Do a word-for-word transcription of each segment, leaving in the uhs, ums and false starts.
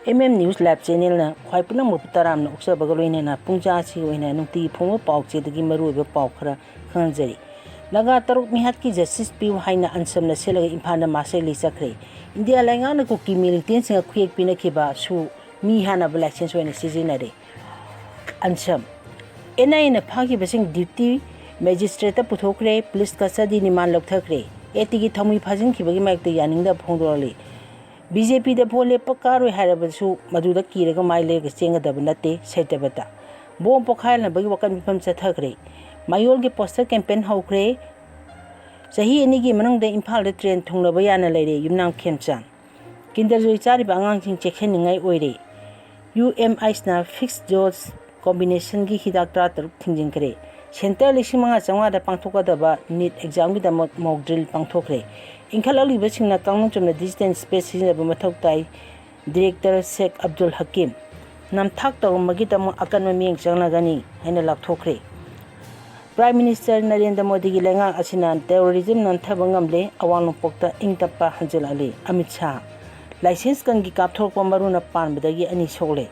M M News Live Channelꯅ ꯈ꯭ꯋꯥꯏ ꯄꯨꯝꯅꯃꯛꯄꯨ ꯇꯔꯥꯝꯅ ꯑꯣꯛꯆꯕꯒ ꯂꯣꯏꯅꯅ ꯄꯨꯡꯖꯥ ꯑꯁꯤꯒꯤ ꯑꯣꯏꯅ ꯅꯨꯡꯇꯤꯒꯤ ꯐꯣꯡꯕ ꯄꯥꯎ ꯆꯦꯗꯒꯤ ꯃꯔꯨꯑꯣꯏꯕ ꯄꯥꯎ ꯈꯔ ꯈꯪꯍꯟꯖꯔꯤ꯫ ꯅꯥꯒꯥ ꯇꯔꯨꯛ ꯃꯤꯍꯥꯠꯀꯤ ꯖꯁꯇꯤꯁ ꯄꯤꯌꯨ ꯍꯥꯏꯅ ꯑꯟꯁꯝꯅ ꯁꯤꯠꯂꯒ ꯏꯝꯐꯥꯜꯗ ꯃꯥꯔꯁ ꯔꯦꯂꯤ ꯆꯠꯈ꯭ꯔꯦ꯫ ꯏꯟꯗꯤꯌꯥ ꯂꯩꯉꯥꯛꯅ ꯀꯨꯀꯤ ꯃꯤꯂꯤꯇꯦꯟꯁꯤꯡꯅ ꯈꯨꯌꯦꯛ ꯄꯤꯅꯈꯤꯕꯁꯨ ꯃꯤ ꯍꯥꯠꯅꯕ ꯂꯥꯏꯁꯦꯟꯁ ꯑꯣꯏꯅ ꯁꯤꯖꯤꯟꯅꯔꯦ꯫ ꯑꯟꯁꯝ꯫ NIAꯅ ꯐꯥꯈꯤꯕꯁꯤꯡ ꯗ꯭ꯌꯨꯇꯤ ꯃꯦꯖꯤꯁꯇ꯭ꯔꯦꯠꯇ ꯄꯨꯊꯣꯛꯈ꯭ꯔꯦ, ꯄꯨꯂꯤꯁ ꯀꯁꯇꯗꯤ ꯔꯤꯃꯥꯟ ꯂꯧꯊꯈ꯭ꯔꯦ꯫ ATꯒꯤ ꯊꯧꯃꯤ ꯐꯥꯖꯤꯟꯈꯤꯕꯒꯤ ꯃꯥꯌꯣꯛꯇ ꯌꯥꯅꯤꯡꯗꯕ ꯐꯣꯡꯗꯣꯔꯛꯂꯤ꯫ BJPꯗ ꯚꯣꯠ ꯂꯦꯞꯄ ꯀꯥꯔꯣꯏ ꯍꯥꯏꯔꯕꯁꯨ ꯃꯗꯨꯗ ꯀꯤꯔꯒ ꯃꯥꯏ ꯂꯩꯔꯒ ꯆꯦꯟꯒꯗꯕ ꯅꯠꯇꯦ, ꯁꯩꯇꯕꯇ꯫ ꯕꯣꯝ ꯄꯣꯈꯥꯏꯍꯟꯅꯕꯒꯤ ꯋꯥꯀꯠ ꯃꯤꯐꯝ ꯆꯠꯊꯈ꯭ꯔꯦ꯫ ꯃꯌꯣꯜꯒꯤ ꯄꯣꯁꯇꯔ ꯀꯦꯝꯄꯦꯟ ꯍꯧꯈ꯭ꯔꯦ꯫ ꯆꯍꯤ ꯑꯅꯤꯒꯤ ꯃꯅꯨꯡꯗ ꯏꯝꯐꯥꯜꯗ ꯇ꯭ꯔꯦꯟ ꯊꯨꯡꯂꯕ ꯌꯥꯅ ꯂꯩꯔꯦ, ꯌꯨꯝꯅꯥꯝ ꯈꯦꯝꯆꯥꯟ꯫ ꯀꯤꯟꯗꯔꯖꯣꯏ ꯆꯥꯔꯤꯕ ꯑꯉꯥꯡꯁꯤꯡ ꯆꯦꯛꯁꯤꯟꯅꯤꯡꯉꯥꯏ ꯑꯣꯏꯔꯦ꯫ UMISꯅ fixed dose combinationꯒꯤ ꯍꯤꯗꯥꯛ ꯇꯔꯥꯇꯔꯨꯛ ꯊꯤꯡꯖꯤꯟꯈ꯭ꯔꯦ꯫ ꯁꯦꯟꯇꯔ ꯂꯤꯁꯤꯡ ꯃꯉꯥ ꯆꯥꯝꯃꯉꯥꯗ ꯄꯥꯡꯊꯣꯛꯀꯗꯕ NEET examꯒꯤꯗꯃꯛ mock drill ꯄꯥꯡꯊꯣꯛꯈ꯭ꯔꯦ꯫ ꯏꯟꯈꯠꯂꯛꯂꯤꯕꯁꯤꯡꯅ ꯀꯥꯡꯂꯣꯟ ꯆꯨꯝꯅ digital space ꯁꯤꯖꯤꯟꯅꯕ ꯃꯊꯧ ꯇꯥꯏ꯫ Director ꯁꯦꯈ ꯑꯕꯗꯨꯜ ꯍꯀꯤꯝ꯫ ꯅꯝꯊꯥꯛ ꯇꯧꯔꯝꯕꯒꯤꯗꯃꯛ ꯑꯀꯟꯕ ꯃꯤꯠꯌꯦꯡ ꯆꯪꯂꯒꯅꯤ ꯍꯥꯏꯅ ꯂꯥꯎꯊꯣꯛꯈ꯭ꯔꯦ꯫ Prime Minister ꯅꯔꯦꯟꯗ꯭ꯔ ꯃꯣꯗꯤꯒꯤ ꯂꯩꯉꯥꯛ ꯑꯁꯤꯅ terrorism ꯅꯟꯊꯕ ꯉꯝꯂꯦ, ꯑꯋꯥꯡ ꯅꯣꯡꯄꯣꯛꯇ ꯏꯪ ꯇꯞꯄ ꯍꯟꯖꯤꯜꯂꯛꯂꯤ꯫ ꯑꯃꯤꯠ ꯁꯥꯍ꯫ ꯂꯥꯏꯁꯦꯟꯁ ꯀꯟꯒꯤ ꯀꯥꯞꯊꯣꯔꯛꯄ ꯃꯔꯨꯅ ꯄꯥꯟꯕꯗꯒꯤ ꯑꯅꯤ ꯁꯣꯛꯂꯦ꯫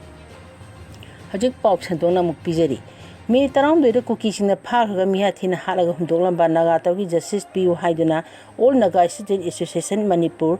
ꯍꯧꯖꯤꯛ ꯄꯥꯎ ꯁꯟꯗꯣꯛꯅ ꯑꯃꯨꯛ ꯄꯤꯖꯔꯤ꯫ ꯃꯦ ꯇꯔꯥꯍꯨꯝꯗꯣꯏꯗ ꯀꯨꯀꯤꯁꯤꯡꯅ ꯐꯥꯈ꯭ꯔꯒ ꯃꯤꯍꯥꯠ ꯊꯤꯅ ꯍꯥꯠꯂꯒ ꯍꯨꯟꯗꯣꯛꯂꯝꯕ ꯅꯥꯒꯥ ꯇꯔꯨꯛꯀꯤ ꯖꯁꯇꯤꯁ ꯄꯤꯌꯨ ꯍꯥꯏꯗꯨꯅ All Naga Student Association Manipur,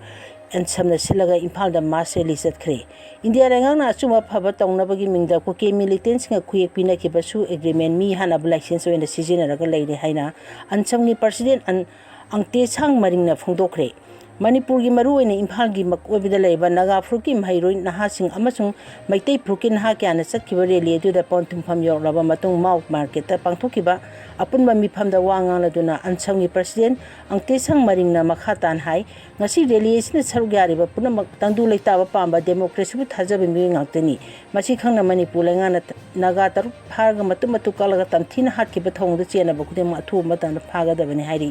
ꯑꯟꯁꯝꯅ ꯁꯤꯜꯂꯒ ꯏꯝꯐꯥꯜꯗ ꯃꯥꯔꯁ ꯔꯦꯂꯤ ꯆꯠꯈ꯭ꯔꯦ꯫ ꯏꯟꯗꯤꯌꯥ ꯂꯩꯉꯥꯛꯅ ꯑꯆꯨꯝꯕ ꯑꯐꯕ ꯇꯧꯅꯕꯒꯤ ꯃꯤꯡꯗ ꯀꯨꯀꯤ ꯃꯤꯂꯤꯇꯦꯟꯁꯤꯡꯒ ꯈꯨꯌꯦꯛ ꯄꯤꯅꯈꯤꯕꯁꯨ ꯑꯦꯒ꯭ꯔꯤꯃꯦꯟ ꯃꯤ ꯍꯥꯠꯅꯕ ꯂꯥꯏꯁꯦꯟꯁ ꯑꯣꯏꯅ ꯁꯤꯖꯤꯟꯅꯔꯒ ꯂꯩꯔꯦ ꯍꯥꯏꯅ ꯑꯟꯁꯝꯒꯤ ꯄ꯭ꯔꯁꯤꯗꯦꯟ ꯑꯟ-, ꯑꯪꯇꯦꯁꯥꯡ ꯃꯔꯤꯡꯅ ꯐꯣꯡꯗꯣꯛꯈ꯭ꯔꯦ꯫ ꯃꯅꯤꯄꯨꯔꯒꯤ ꯃꯔꯨꯑꯣꯏꯅ ꯏꯝꯐꯥꯜꯒꯤ ꯃꯀꯣꯏꯕꯗ ꯂꯩꯕ ꯅꯥꯒꯥ ꯐꯨꯔꯨꯞꯀꯤ ꯃꯍꯩꯔꯣꯏ ꯅꯍꯥꯁꯤꯡ ꯑꯃꯁꯨꯡ ꯃꯩꯇꯩ ꯐꯨꯔꯨꯞꯀꯤ ꯅꯍꯥ ꯀꯌꯥꯅ ꯆꯠꯈꯤꯕ ꯔꯦꯂꯤ ꯑꯗꯨꯗ ꯄꯣꯟꯊꯨꯡꯐꯝ ꯌꯧꯔꯛꯂꯕ ꯃꯇꯨꯡ ꯃꯥꯎ ꯃꯥꯔꯀꯦꯠꯇ ꯄꯥꯡꯊꯣꯛꯈꯤꯕ ꯑꯄꯨꯟꯕ ꯃꯤꯐꯝꯗ ꯋꯥ ꯉꯥꯡꯂꯗꯨꯅ ꯑꯟꯁꯝꯒꯤ ꯄ꯭ꯔꯁꯤꯗꯦꯟ ꯑꯪꯇꯦꯁꯥꯡ ꯃꯔꯤꯡꯅ ꯃꯈꯥ ꯇꯥꯅ ꯍꯥꯏ, ꯉꯁꯤ ꯔꯦꯂꯤ ꯑꯁꯤꯗ ꯁꯔꯨꯛ ꯌꯥꯔꯤꯕ ꯄꯨꯝꯅꯃꯛ ꯇꯪꯗꯨ ꯂꯩꯇꯥꯕ ꯄꯥꯝꯕ, ꯗꯦꯃꯣꯀ꯭ꯔꯦꯁꯤꯕꯨ ꯊꯥꯖꯕ ꯃꯤꯑꯣꯏ ꯉꯥꯛꯇꯅꯤ꯫ ꯃꯁꯤ ꯈꯪꯅ ꯃꯅꯤꯄꯨꯔ ꯂꯩꯉꯥꯛꯅ ꯅꯥꯒꯥ ꯇꯔꯨꯛ ꯐꯥꯔꯒ ꯃꯇꯨꯝ ꯃꯇꯨꯝ ꯀꯛꯂꯒ ꯇꯝꯊꯤꯅ ꯍꯥꯠꯈꯤꯕ ꯊꯧꯑꯣꯡꯗ ꯆꯦꯟꯅꯕ ꯈꯨꯗꯤꯡꯃꯛ ꯑꯊꯨꯕ ꯃꯇꯝꯗ ꯐꯥꯒꯗꯕꯅꯤ ꯍꯥꯏꯔꯤ꯫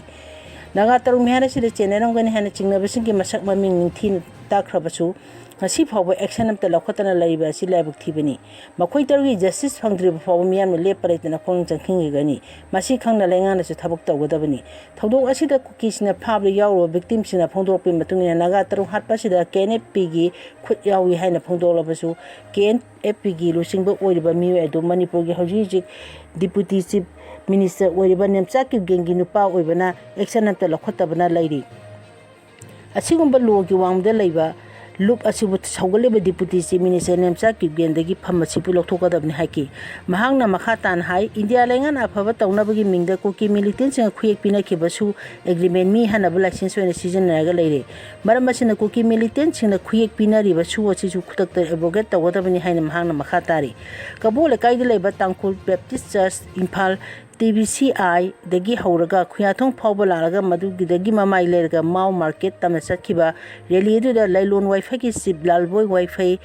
ꯅꯥꯒꯥ ꯇꯔꯨꯛ ꯃꯤꯍꯥꯠ ꯑꯁꯤꯗ ꯆꯦꯟꯅꯔꯝꯒꯅꯤ ꯍꯥꯏꯅ ꯆꯤꯡꯅꯕꯁꯤꯡꯒꯤ ꯃꯁꯛ ꯃꯃꯤꯡ ꯅꯤꯡꯊꯤꯅ ꯇꯥꯛꯈ꯭ꯔꯕꯁꯨ, ꯉꯁꯤ ꯐꯥꯎꯕ action ꯑꯃꯠꯇ ꯂꯧꯈꯠꯇꯅ ꯂꯩꯔꯤꯕ ꯑꯁꯤ ꯂꯥꯏꯕꯛ ꯊꯤꯕꯅꯤ꯫ ꯃꯈꯣꯏ ꯇꯔꯨꯛꯀꯤ justice ꯐꯪꯗ꯭ꯔꯤꯕ ꯐꯥꯎꯕ ꯃꯤꯌꯥꯝꯅ ꯂꯦꯞꯄ ꯂꯩꯇꯅ ꯈꯣꯡꯖꯪ ꯆꯪꯁꯤꯟꯈꯤꯒꯅꯤ꯫ ꯃꯁꯤ ꯈꯪꯅ ꯂꯩꯉꯥꯛꯅꯁꯨ ꯊꯕꯛ ꯇꯧꯒꯗꯕꯅꯤ꯫ ꯊꯧꯗꯣꯛ ꯑꯁꯤꯗ ꯀꯨꯀꯤꯁꯤꯡꯅ ꯐꯥꯕꯗ ꯌꯥꯎꯔꯨꯕ victimꯁꯤꯡꯅ ꯐꯣꯡꯗꯣꯔꯛꯄꯒꯤ ꯃꯇꯨꯡ ꯏꯟꯅ, ꯅꯥꯒꯥ ꯇꯔꯨꯛ ꯍꯥꯠꯄ ꯑꯁꯤꯗ K N F Pꯒꯤ ꯈꯨꯠ ꯌꯥꯎꯏ ꯍꯥꯏꯅ ꯐꯣꯡꯗꯣꯛꯂꯕꯁꯨ, K N F Pꯒꯤ ꯂꯨꯆꯤꯡꯕ ꯑꯣꯏꯔꯤꯕ ꯃꯤꯑꯣꯏ ꯑꯗꯨ ꯃꯅꯤꯄꯨꯔꯒꯤ ꯍꯧꯖꯤꯛ ꯍꯧꯖꯤꯛ Deputy Chief Minister ꯑꯣꯏꯔꯤꯕ ꯅꯦꯝꯆꯥ ꯀꯤꯞꯒꯦꯟꯒꯤ ꯅꯨꯄꯥ ꯑꯣꯏꯕꯅ action ꯑꯃꯠꯇ ꯂꯧꯈꯠꯇꯕꯅ ꯂꯩꯔꯤ꯫ ꯑꯁꯤꯒꯨꯝꯕ lawꯒꯤ ꯋꯥꯡꯃꯗ ꯂꯩꯕ ꯂꯨꯞ ꯑꯁꯤꯕꯨ ꯁꯧꯒꯠꯂꯤꯕ Deputy Chief Minister ꯅꯦꯝꯆꯥ ꯀꯤꯞꯒꯦꯟꯗꯒꯤ ꯐꯝ ꯑꯁꯤꯕꯨ ꯂꯧꯊꯣꯛꯀꯗꯕꯅꯤ ꯍꯥꯏꯈꯤ꯫ ꯃꯍꯥꯛꯅ ꯃꯈꯥ ꯇꯥꯅ ꯍꯥꯏ, ꯏꯟꯗꯤꯌꯥ ꯂꯩꯉꯥꯛꯅ ꯑꯐꯕ ꯇꯧꯅꯕꯒꯤ ꯃꯤꯡꯗ ꯀꯨꯀꯤ militantꯁꯤꯡꯅ ꯈꯨꯌꯦꯛ ꯄꯤꯅꯈꯤꯕꯁꯨ agreement ꯃꯤ ꯍꯥꯠꯅꯕ license ꯑꯣꯏꯅ ꯁꯤꯖꯤꯟꯅꯔꯒ ꯂꯩꯔꯦ꯫ ꯃꯔꯝ ꯑꯁꯤꯅ ꯀꯨꯀꯤ militantꯁꯤꯡꯅ ꯈꯨꯌꯦꯛ ꯄꯤꯅꯔꯤꯕ ꯁꯨ ꯑꯁꯤꯁꯨ ꯈꯨꯗꯛꯇ abrogate ꯇꯧꯒꯗꯕꯅꯤ ꯍꯥꯏꯅ ꯃꯍꯥꯛꯅ ꯃꯈꯥ ꯇꯥꯔꯤ꯫ ꯀꯕꯣ ꯂꯩꯀꯥꯏꯗ ꯂꯩꯕ ꯇꯥꯡꯈꯨꯜ Baptist Church Imphal T B C I ꯗꯒꯤ ꯍꯧꯔꯒ ꯈꯨꯌꯥꯊꯣꯡ ꯐꯥꯎꯕ ꯂꯥꯛꯂꯒ ꯃꯗꯨꯒꯤꯗꯒꯤ ꯃꯃꯥꯏ ꯂꯩꯔꯒ ꯃꯥꯎ market ꯇꯝꯅ ꯆꯠꯈꯤꯕ rally ꯑꯗꯨꯗ ꯂꯩꯂꯣꯟ ꯋꯥꯏꯐꯩꯒꯤ chief ꯂꯥꯜꯕꯣꯏ ꯋꯥꯏꯐꯩ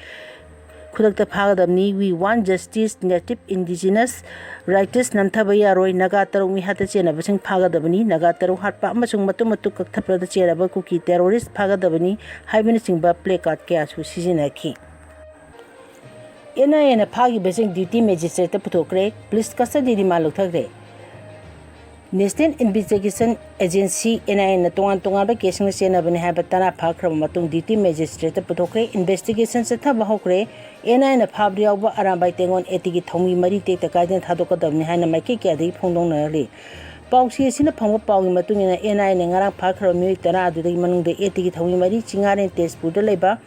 ꯈꯨꯗꯛꯇ ꯐꯥꯒꯗꯕꯅꯤ꯫ We want justice, native indigenous rights ꯅꯝꯊꯕ ꯌꯥꯔꯣꯏ꯫ ꯅꯥꯒꯥ ꯇꯔꯨꯛ ꯃꯤꯍꯥꯠꯇ ꯆꯦꯟꯅꯕꯁꯤꯡ ꯐꯥꯒꯗꯕꯅꯤ꯫ ꯅꯥꯒꯥ ꯇꯔꯨꯛ ꯍꯥꯠꯄ ꯑꯃꯁꯨꯡ ꯃꯇꯨꯡ ꯃꯇꯨꯡ ꯀꯛꯊꯠꯄꯗ ꯆꯦꯟꯅꯕ ꯀꯨꯀꯤ terrorist ꯐꯥꯒꯗꯕꯅꯤ ꯍꯥꯏꯕꯅꯆꯤꯡꯕ placard ꯀꯌꯥꯁꯨ ꯁꯤꯖꯤꯟꯅꯈꯤ꯫ N I Aꯅ ꯐꯥꯈꯤꯕꯁꯤꯡ duty magistrateꯇ ꯄꯨꯊꯣꯛꯈ꯭ꯔꯦ꯫ Police custody remand ꯂꯧꯊꯈ꯭ꯔꯦ꯫ National Investigation Agency, N I Aꯅ ꯇꯣꯉꯥꯟ ꯇꯣꯉꯥꯟꯕ caseꯁꯤꯡꯗ ꯆꯦꯟꯅꯕꯅꯤ ꯍꯥꯏꯕ ꯇꯔꯥ ꯐꯥꯈ꯭ꯔꯕ ꯃꯇꯨꯡ duty magistrateꯇ ꯄꯨꯊꯣꯛꯈ꯭ꯔꯦ꯫ Investigation ꯆꯠꯊꯕ ꯍꯧꯈ꯭ꯔꯦ꯫ N I Aꯅ ꯐꯥꯕꯗ ꯌꯥꯎꯕ ꯑꯔꯥꯝꯕꯥꯏ ꯇꯦꯡꯉꯣꯟ eightyꯒꯤ ꯊꯧꯃꯤ ꯃꯔꯤ ꯇꯦꯛꯇ ꯀꯥꯏꯗꯅ ꯊꯥꯗꯣꯛꯀꯗꯕꯅꯤ ꯍꯥꯏꯅ ꯃꯥꯏꯀꯩ ꯀꯌꯥꯗꯒꯤ ꯐꯣꯡꯗꯣꯛꯅꯔꯤ꯫ ꯄꯥꯎꯆꯦ ꯑꯁꯤꯅ ꯐꯪꯕ ꯄꯥꯎꯒꯤ ꯃꯇꯨꯡ ꯏꯟꯅ, N I Aꯅ ꯉꯔꯥꯡ ꯐꯥꯈ꯭ꯔꯕ ꯃꯤꯑꯣꯏ ꯇꯔꯥ ꯑꯗꯨꯗꯒꯤ ꯃꯅꯨꯡꯗ eightyꯒꯤ ꯊꯧꯃꯤ ꯃꯔꯤ ꯆꯤꯡꯉꯥꯔꯦꯟ ꯇꯦꯖꯄꯨꯔꯗ ꯂꯩꯕ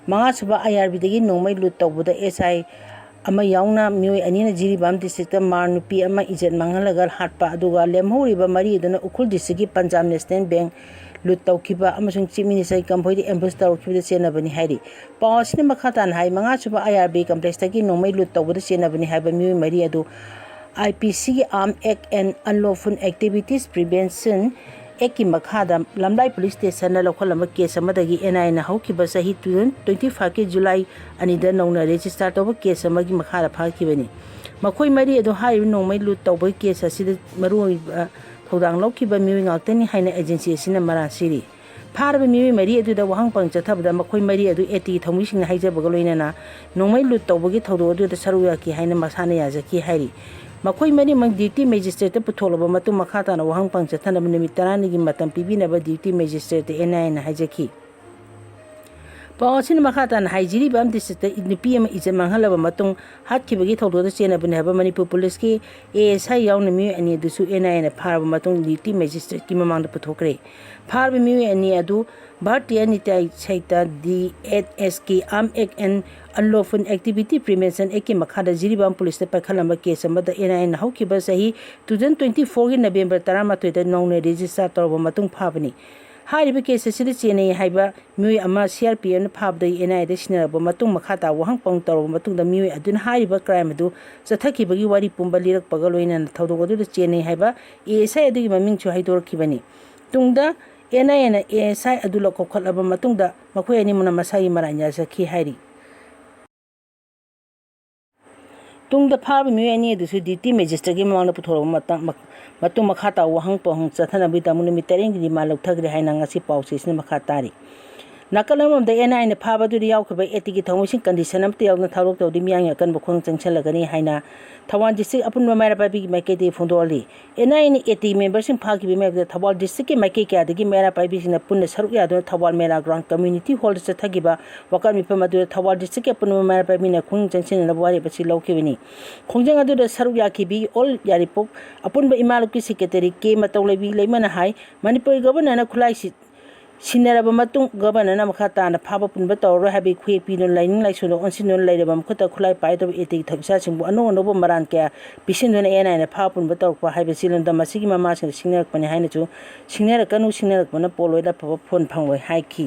ꯃꯉꯥꯁꯨꯕ I R Bꯗꯒꯤ ꯅꯣꯡꯃꯩ loot ꯇꯧꯕꯗ S I ꯑꯃ ꯌꯥꯎꯅ ꯃꯤꯑꯣꯏ ꯑꯅꯤꯅ ꯖꯤꯔꯤꯕꯥꯝ districtꯇ ꯃꯥꯔ ꯅꯨꯄꯤ ꯑꯃ ꯏꯖꯠ ꯃꯥꯡꯍꯜꯂꯒ ꯍꯥꯠꯄ, ꯑꯗꯨꯒ ꯂꯦꯝꯍꯧꯔꯤꯕ ꯃꯔꯤ ꯑꯗꯨꯅ Ukhrul districtꯀꯤ Punjab National Bank loot ꯇꯧꯈꯤꯕ ꯑꯃꯁꯨꯡ Chief Ministerꯒꯤ convoyꯗ ambush ꯇꯧꯔꯛꯈꯤꯕꯗ ꯆꯦꯟꯅꯕꯅꯤ ꯍꯥꯏꯔꯤ꯫ ꯄꯥꯎ ꯑꯁꯤꯅ ꯃꯈꯥ ꯇꯥꯅ ꯍꯥꯏ, ꯃꯉꯥꯁꯨꯕ I R B complexꯇꯒꯤ ꯅꯣꯡꯃꯩ loot ꯇꯧꯕꯗ ꯆꯦꯟꯅꯕꯅꯤ ꯍꯥꯏꯕ ꯃꯤꯑꯣꯏ ꯃꯔꯤ ꯑꯗꯨ I P Cꯒꯤ Arms Act and Unlawful Activities Prevention Actꯀꯤ ꯃꯈꯥꯗ ꯂꯝꯂꯥꯏ police stationꯗ ꯂꯧꯈꯠꯂꯝꯕ case ꯑꯃꯗꯒꯤ N I Aꯅ ꯍꯧꯈꯤꯕ ꯆꯍꯤ two thousand twenty fiveꯀꯤ July ꯑꯅꯤꯗ ꯅꯧꯅ register ꯇꯧꯕ case ꯑꯃꯒꯤ ꯃꯈꯥꯗ ꯐꯥꯈꯤꯕꯅꯤ꯫ ꯃꯈꯣꯏ ꯃꯔꯤ ꯑꯗꯨ ꯍꯥꯏꯔꯤꯕ ꯅꯣꯡꯃꯩ loot ꯇꯧꯕꯒꯤ case ꯑꯁꯤꯗ ꯃꯔꯨꯑꯣꯏꯕ ꯊꯧꯗꯥꯡ ꯂꯧꯈꯤꯕ ꯃꯤꯑꯣꯏ ꯉꯥꯛꯇꯅꯤ ꯍꯥꯏꯅ ꯑꯦꯖꯦꯟꯁꯤ ꯑꯁꯤꯅ ꯃꯔꯥꯜ ꯁꯤꯔꯤ꯫ ꯐꯥꯔꯕ ꯃꯤꯑꯣꯏ ꯃꯔꯤ ꯑꯗꯨꯗ ꯋꯥꯍꯪ ꯄꯥꯎ ꯆꯠꯊꯕꯗ ꯃꯈꯣꯏ ꯃꯔꯤ ꯑꯗꯨ ꯑꯦ ꯇꯤꯒꯤ ꯊꯧꯃꯤꯁꯤꯡꯅ ꯍꯥꯏꯖꯕꯒ ꯂꯣꯏꯅꯅ ꯅꯣꯡꯃꯩ ꯂꯨꯠ ꯇꯧꯕꯒꯤ ꯊꯧꯗꯣꯛ ꯑꯗꯨꯗ ꯁꯔꯨꯛ ꯌꯥꯈꯤ ꯍꯥꯏꯅ ꯃꯁꯥꯅ ꯌꯥꯖꯈꯤ ꯍꯥꯏꯔꯤ꯫ ꯃꯈꯣꯏ ꯃꯔꯤꯃꯛ ꯗ꯭ꯌꯨꯇꯤ ꯃꯦꯖꯤꯁꯇ꯭ꯔꯦꯠꯇ ꯄꯨꯊꯣꯛꯂꯕ ꯃꯇꯨꯡ ꯃꯈꯥ ꯇꯥꯅ ꯋꯥꯍꯪ ꯄꯥꯎ ꯆꯠꯊꯅꯕ ꯅꯨꯃꯤꯠ ꯇꯔꯥꯅꯤꯒꯤ ꯃꯇꯝ ꯄꯤꯕꯤꯅꯕ ꯗ꯭ꯌꯨꯇꯤ ꯃꯦꯖꯤꯁꯇ꯭ꯔꯦꯠꯇ ꯑꯦꯟ ꯑꯥꯏ ꯑꯦꯅ ꯍꯥꯏꯖꯈꯤ꯫ ꯄꯥꯎ ꯑꯁꯤꯅ ꯃꯈꯥ ꯇꯥꯅ ꯍꯥꯏ, ꯖꯤꯔꯤꯕꯥꯝ ꯗꯤꯁꯇ꯭ꯔꯤꯛꯇ ꯅꯨꯄꯤ ꯑꯃ ꯏꯖꯠ ꯃꯥꯡꯍꯜꯂꯕ ꯃꯇꯨꯡ ꯍꯥꯠꯈꯤꯕꯒꯤ ꯊꯧꯗꯣꯛꯇ ꯆꯦꯟꯅꯕꯅꯤ ꯍꯥꯏꯕ ꯃꯅꯤꯄꯨꯔ ꯄꯨꯂꯤꯁꯀꯤ ꯑꯦ ꯑꯦꯁ ꯑꯥꯏ ꯌꯥꯎꯅ ꯃꯤꯑꯣꯏ ꯑꯅꯤ ꯑꯗꯨꯁꯨ ꯑꯦꯟ ꯑꯥꯏ ꯑꯦꯅ ꯐꯥꯔꯕ ꯃꯇꯨꯡ ꯗ꯭ꯌꯨꯇꯤ ꯃꯦꯖꯤꯁꯇ꯭ꯔꯦꯠꯀꯤ ꯃꯃꯥꯡꯗ ꯄꯨꯊꯣꯛꯈ꯭ꯔꯦ꯫ ꯐꯥꯔꯕ ꯃꯤꯑꯣꯏ ꯑꯅꯤ ꯑꯗꯨ ꯚꯥꯔꯇꯤꯌꯥ ꯅꯤꯇꯥꯏ ꯁꯥꯍꯤꯇ꯭ꯌ ꯗꯤ ꯑꯦꯠ ꯑꯦꯁ ꯀꯤ ꯑꯥꯔꯝ ꯑꯦꯛ ꯑꯦꯟ ꯑꯟꯂꯣꯐꯨꯜ ꯑꯦꯛꯇꯤꯚꯤꯇꯤ ꯄ꯭ꯔꯤꯚꯦꯟꯁꯟ ꯑꯦꯛꯀꯤ ꯃꯈꯥꯗ ꯖꯤꯔꯤꯕꯥꯝ ꯄꯨꯂꯤꯁꯇ ꯄꯥꯏꯈꯠꯂꯝꯕ ꯀꯦꯁ ꯑꯃꯗ ꯑꯦꯟ ꯑꯥꯏ ꯑꯦꯅ ꯍꯧꯈꯤꯕ ꯆꯍꯤ ꯇꯨ ꯊꯥꯎꯖꯟ ꯇ꯭ꯋꯦꯟꯇꯤ ꯐꯣꯔꯒꯤ ꯅꯕꯦꯝꯕꯔ ꯇꯔꯥꯃꯥꯊꯣꯏꯗ ꯅꯧꯅ ꯔꯦꯖꯤꯁꯇꯥꯔ ꯇꯧꯔꯕ ꯃꯇꯨꯡ ꯐꯥꯕꯅꯤ꯫ ꯍꯥꯏꯔꯤꯕ ꯀꯦꯁ ꯑꯁꯤꯗ ꯆꯦꯟꯅꯩ ꯍꯥꯏꯕ ꯃꯤꯑꯣꯏ ꯑꯃ ꯁꯤ ꯑꯥꯔ ꯄꯤ ꯑꯦꯐꯅ ꯐꯥꯕꯗꯒꯤ ꯑꯦꯟ ꯑꯥꯏ ꯑꯦꯗ ꯁꯤꯟꯅꯔꯕ ꯃꯇꯨꯡ ꯃꯈꯥ ꯇꯥꯕ ꯋꯥꯍꯪ ꯄꯥꯎ ꯇꯧꯔꯕ ꯃꯇꯨꯡꯗ ꯃꯤꯑꯣꯏ ꯑꯗꯨꯅ ꯍꯥꯏꯔꯤꯕ ꯀ꯭ꯔꯥꯏꯝ ꯑꯗꯨ ꯆꯠꯊꯈꯤꯕꯒꯤ ꯋꯥꯔꯤ ꯄꯨꯝꯕ ꯂꯤꯔꯛꯄꯒ ꯂꯣꯏꯅꯅ ꯊꯧꯗꯣꯛ ꯑꯗꯨꯗ ꯆꯦꯟꯅꯩ ꯍꯥꯏꯕ ꯑꯦ ꯑꯦꯁ ꯑꯥꯏ ꯑꯗꯨꯒꯤ ꯃꯃꯤꯡꯁꯨ ꯍꯥꯏꯗꯣꯔꯛꯈꯤꯕꯅꯤ꯫ ꯇꯨꯡꯗ ꯑꯦꯟ ꯑꯥꯏ ꯑꯦꯅ ꯑꯦ ꯑꯦꯁ ꯑꯥꯏ ꯑꯗꯨ ꯂꯧꯈꯠꯂꯕ ꯃꯇꯨꯡꯗ ꯃꯈꯣꯏ ꯑꯅꯤꯃꯛꯅ ꯃꯁꯥꯒꯤ ꯃꯔꯥꯜ ꯌꯥꯖꯈꯤ ꯍꯥꯏꯔꯤ꯫ ꯇꯨꯡꯗ ꯐꯥꯔꯕ ꯃꯤꯑꯣꯏ ꯑꯅꯤ ꯑꯗꯨꯁꯨ ꯗ꯭ꯌꯨꯇꯤ ꯃꯦꯖꯤꯁꯇ꯭ꯔꯦꯠꯀꯤ ꯃꯃꯥꯡꯗ ꯄꯨꯊꯣꯔꯛꯄ ꯃꯇꯝ-, ꯃꯇꯨꯡ ꯃꯈꯥ ꯇꯥꯕ ꯋꯥꯍꯪ ꯄꯥꯎꯍꯪ ꯆꯠꯊꯅꯕꯒꯤꯗꯃꯛ ꯅꯨꯃꯤꯠ ꯇꯔꯦꯠꯅꯤꯒꯤ ꯔꯤꯃꯥꯟ ꯂꯧꯊꯈ꯭ꯔꯦ ꯍꯥꯏꯅ ꯉꯁꯤ ꯄꯥꯎꯆꯦꯁꯤꯅ ꯃꯈꯥ ꯇꯥꯔꯤ꯫ ꯅꯥꯀꯜ ꯑꯃꯔꯣꯝꯗ ꯑꯦꯟ ꯑꯥꯏ ꯑꯦꯅ ꯐꯥꯕ ꯑꯗꯨꯗ ꯌꯥꯎꯈꯤꯕ ꯑꯦ ꯇꯤꯒꯤ ꯊꯧꯃꯤꯁꯤꯡ ꯀꯟꯗꯤꯁꯟ ꯑꯃꯠꯇ ꯌꯥꯎꯗꯅ ꯊꯥꯗꯣꯛꯇꯕꯗꯤ ꯃꯤꯌꯥꯝꯒꯤ ꯑꯀꯟꯕ ꯈꯣꯡ ꯆꯪꯁꯤꯜꯂꯒꯅꯤ ꯍꯥꯏꯅ ꯊꯧꯕꯥꯜ ꯗꯤꯁꯇ꯭ꯔꯤꯛ ꯑꯄꯨꯟꯕ ꯃꯩꯔꯥ ꯄꯥꯏꯕꯤꯒꯤ ꯃꯥꯏꯀꯩꯗꯒꯤ ꯐꯣꯡꯗꯣꯛꯍꯜꯂꯤ꯫ ꯑꯦꯟ ꯑꯥꯏ ꯑꯦꯅ ꯑꯦ ꯇꯤ ꯃꯦꯝꯕꯔꯁꯤꯡ ꯐꯥꯈꯤꯕꯒꯤ ꯃꯥꯌꯣꯛꯇ ꯊꯧꯕꯥꯜ ꯗꯤꯁꯇ꯭ꯔꯤꯛꯀꯤ ꯃꯥꯏꯀꯩ ꯀꯌꯥꯗꯒꯤ ꯃꯩꯔꯥ ꯄꯥꯏꯕꯤꯁꯤꯡꯅ ꯄꯨꯟꯅ ꯁꯔꯨꯛ ꯌꯥꯗꯨꯅ ꯊꯧꯕꯥꯜ ꯃꯦꯂꯥ ꯒ꯭ꯔꯥꯎꯟ ꯀꯝꯃ꯭ꯌꯨꯅꯤꯇꯤ ꯍꯣꯜꯗ ꯆꯠꯊꯈꯤꯕ ꯋꯥꯀꯠ ꯃꯤꯐꯝ ꯑꯗꯨꯗ ꯊꯧꯕꯥꯜ ꯗꯤꯁꯇ꯭ꯔꯤꯛꯀꯤ ꯑꯄꯨꯟꯕ ꯃꯩꯔꯥ ꯄꯥꯏꯕꯤꯅ ꯈꯨꯅꯤꯡ ꯆꯪꯁꯤꯟꯅꯅꯕ ꯋꯥꯔꯦꯞ ꯑꯁꯤ ꯂꯧꯈꯤꯕꯅꯤ꯫ ꯈꯣꯡꯖꯪ ꯑꯗꯨꯗ ꯁꯔꯨꯛ ꯌꯥꯈꯤꯕꯤ ꯑꯣꯜ ꯌꯥꯏꯔꯤꯄꯣꯛ ꯑꯄꯨꯟꯕ ꯏꯃꯥ ꯂꯨꯞꯀꯤ ꯁꯦꯀ꯭ꯔꯦꯇꯔꯤ ꯀꯦ ꯃꯇꯧꯂꯩꯕꯤ ꯂꯩꯃꯅ ꯍꯥꯏ, ꯃꯅꯤꯄꯨꯔ ꯒꯚꯔꯅꯔꯅ ꯈꯨꯠꯂꯥꯏꯁꯤ ꯁꯤꯟꯅꯔꯕ ꯃꯇꯨꯡ ꯒꯚꯔꯅꯔꯅ ꯃꯈꯥ ꯇꯥꯅ ꯐꯥꯕ ꯄꯨꯟꯕ ꯇꯧꯔꯔꯣꯏ ꯍꯥꯏꯕꯒꯤ ꯈꯨꯌꯦꯛ ꯄꯤꯗꯨꯅ ꯂꯥꯏꯅꯤꯡ ꯂꯥꯏꯁꯣꯟꯗ ꯑꯣꯟꯁꯤꯟꯗꯨꯅ ꯂꯩꯔꯕ ꯃꯈꯨꯠꯇ ꯈꯨꯠꯂꯥꯏ ꯄꯥꯏꯗꯕ ꯑꯦ ꯇꯤꯒꯤ ꯊꯧ-, ꯏꯆꯥꯁꯤꯡꯕꯨ ꯑꯅꯧ ꯑꯅꯧꯕ ꯃꯔꯥꯟ ꯀꯌꯥ ꯄꯤꯁꯤꯟꯗꯨꯅ ꯑꯦꯟ ꯑꯥꯏ ꯑꯦꯅ ꯐꯥꯕ ꯄꯨꯟꯕ ꯇꯧꯔꯛꯄ ꯍꯥꯏꯕꯁꯤ ꯂꯝꯗꯝ ꯑꯁꯤꯒꯤ ꯃꯃꯥꯁꯤꯡꯗ ꯁꯤꯡꯅꯔꯛꯄꯅꯤ ꯍꯥꯏꯅꯁꯨ ꯁꯤꯡꯅꯔꯛꯀꯅꯨ, ꯁꯤꯡꯅꯔꯛꯄꯅ ꯄꯣꯠꯂꯣꯏꯗ ꯑꯐꯕ ꯐꯣꯟ ꯐꯪꯂꯣꯏ ꯍꯥꯏꯈꯤ꯫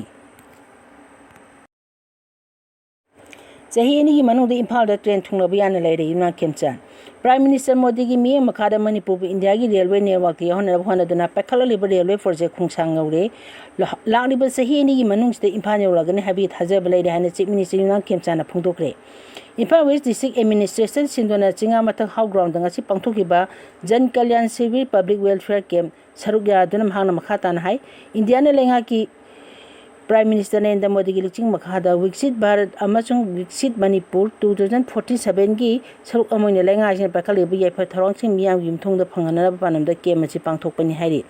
ꯆꯍꯤ ꯑꯅꯤꯒꯤ ꯃꯅꯨꯡꯗ ꯏꯝꯐꯥꯜꯗ ꯇ꯭ꯔꯦꯟ ꯊꯨꯡꯂꯕ ꯌꯥꯅ ꯂꯩꯔꯦ ꯌꯨꯝꯅꯥꯝ ꯈꯦꯝꯆꯥꯟ꯫ ꯄ꯭ꯔꯥꯏꯝ ꯃꯤꯅꯤꯁꯇꯔ ꯃꯣꯗꯤꯒꯤ ꯃꯤꯠꯌꯦꯡ ꯃꯈꯥꯗ ꯃꯅꯤꯄꯨꯔꯕꯨ ꯏꯟꯗꯤꯌꯥꯒꯤ ꯔꯦꯜꯋꯦ ꯅꯦꯠꯋꯥꯛꯇ ꯌꯥꯎꯍꯟꯅꯕ ꯍꯣꯠꯅꯗꯨꯅ ꯄꯥꯏꯈꯠꯂꯛꯂꯤꯕ ꯔꯦꯜꯋꯦ ꯄ꯭ꯔꯣꯖꯦꯛ ꯈꯣꯡꯁꯥꯡ ꯌꯧꯔꯦ꯫ ꯂꯥꯛꯂꯤꯕ ꯆꯍꯤ ꯑꯅꯤꯒꯤ ꯃꯅꯨꯡꯁꯤꯗ ꯏꯝꯐꯥꯜ ꯌꯧꯔꯛꯂꯒꯅꯤ ꯍꯥꯏꯕꯒꯤ ꯊꯥꯖꯕ ꯂꯩꯔꯦ ꯍꯥꯏꯅ ꯆꯤꯐ ꯃꯤꯅꯤꯁꯇꯔ ꯌꯨꯝꯅꯥꯝ ꯈꯦꯝꯆꯥꯟꯅ ꯐꯣꯡꯗꯣꯛꯈ꯭ꯔꯦ꯫ ꯏꯝꯐꯥꯜ ꯋꯦꯁ ꯗꯤꯁꯇ꯭ꯔꯤꯛ ꯑꯦꯗꯃꯤꯅꯤꯁꯇ꯭ꯔꯦꯁꯟ ꯁꯤꯟꯗꯨꯅ ꯆꯤꯉꯥꯃꯊꯛ ꯍꯥꯎ ꯒ꯭ꯔꯥꯎꯟꯗ ꯉꯁꯤ ꯄꯥꯡꯊꯣꯛꯈꯤꯕ ꯖꯟ ꯀꯜꯌꯥꯟ ꯁꯤꯕꯤꯔ ꯄꯕ꯭ꯂꯤꯛ ꯋꯦꯜꯐꯤꯌꯔ ꯀꯦꯝꯞ ꯁꯔꯨꯛ ꯌꯥꯗꯨꯅ ꯃꯍꯥꯛꯅ ꯃꯈꯥ ꯇꯥꯅ ꯍꯥꯏ, ꯏꯟꯗꯤꯌꯥꯅ ꯂꯩꯉꯥꯛꯀꯤ ꯄ꯭ꯔꯥꯏꯝ ꯃꯤꯅꯤꯁꯇꯔ ꯅꯔꯦꯟꯗ꯭ꯔ ꯃꯣꯗꯤꯒꯤ ꯂꯨꯆꯤꯡ ꯃꯈꯥꯗ ꯋꯤꯛꯁꯤꯠ ꯚꯥꯔꯠ ꯑꯃꯁꯨꯡ ꯋꯤꯛꯁꯤꯠ ꯃꯅꯤꯄꯨꯔ two thousand forty sevenꯒꯤ ꯁꯔꯨꯛ ꯑꯃ ꯑꯣꯏꯅ ꯂꯩꯉꯥꯛ ꯑꯁꯤꯅ ꯄꯥꯏꯈꯠꯂꯤꯕ ꯌꯥꯏꯐ ꯊꯧꯔꯥꯡꯁꯤꯡ ꯃꯤꯌꯥꯝꯒꯤ ꯌꯨꯝꯊꯣꯡꯗ ꯐꯪꯍꯟꯅꯕ ꯄꯥꯟꯗꯝꯗ ꯀꯦꯝꯞ ꯑꯁꯤ ꯄꯥꯡꯊꯣꯛꯄꯅꯤ ꯍꯥꯏꯔꯤ꯫